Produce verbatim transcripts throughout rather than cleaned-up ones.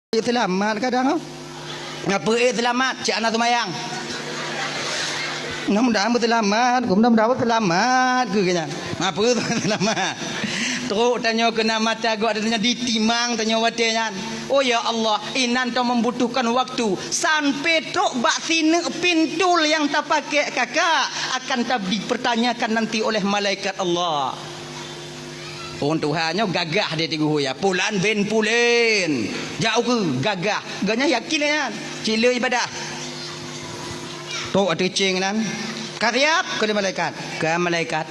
Seulamat kadang, oh. Ngapa, eh, seulamat? Cit hana seumayang. Mudah-mudahan beuseulamat, mudah-mudahan beuseulamat keu nyan. Ngapa seulamat? Trok tanyoe keunan mata gob, tanyoe ditimang tanyoe watée nyan. Oh ya Allah, inan ta membutuhkan waktu sampai trok bak sineuk pintoe nyang tapakék kakak akan ta dipertanyakan nanti oleh malaikat Allah. Ureuëng tuha nyoe gagah di Teungku Huya. Pulan bin Pulen. Jak ukeue gagah. Gobnyan yakin nyan. Cit le ibadah. Trok ateueh céng nan. Ka siab keu lé malaikat. Ka malaikat.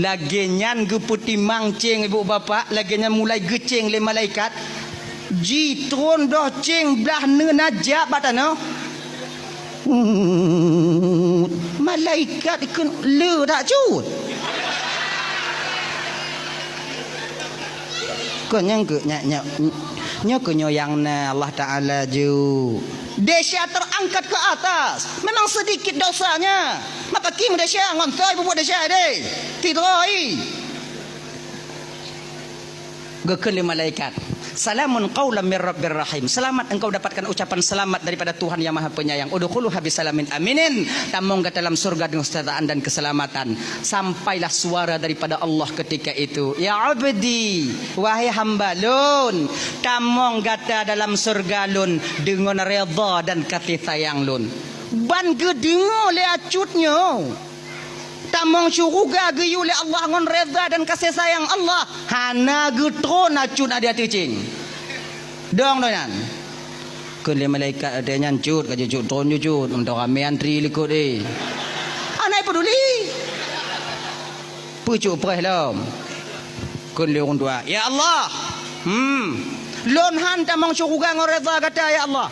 Lagée nyan geupeutimang céng ibu bapak, lagée nyan mulai geucéng lé malaikat. Jitron doh céng blah neuna jak bak tanoh. Malaikat keu le dak cut. Kon nyang keu nyak nyak nyoe keu nyoe nyang na Allah Taala ju. Desya terangkat ke atas. Memang sedikit dosanya. Maka kim desya ngon soe bubuet desya deh. Tidroi. Geukheun lé malaikat, "Salamun qaulam mir rabbir rahim." Selamat engkau dapatkan ucapan selamat daripada Tuhan yang Maha Penyayang. "Udkhuluha bisalamin aminin." Tamong gata dalam surga dengan kesejahteraan dan keselamatan. Sampailah suara daripada Allah ketika itu, "Ya abdi, wahai hamba lôn, tamong gata dalam surga lôn dengan redha dan kasih sayang lôn." Ban geudeungoe lé acut nyoe. Tamong syuruga geuyue lé Allah ngon redha dan kasih sayang Allah, hana geutron acut na di ateueh céng. Dong doh nyan. Kheun lé malaikat watée nyan, "Cut, ka jeuet cut, tron jeuet cut, meuntong ramé antri likot, eh." Hana peduli. Peucut preh lom. Kheun lé ureuëng tuha, "Ya Allah, hmm, lôn han tamong syuruga ngon redha gata, ya Allah."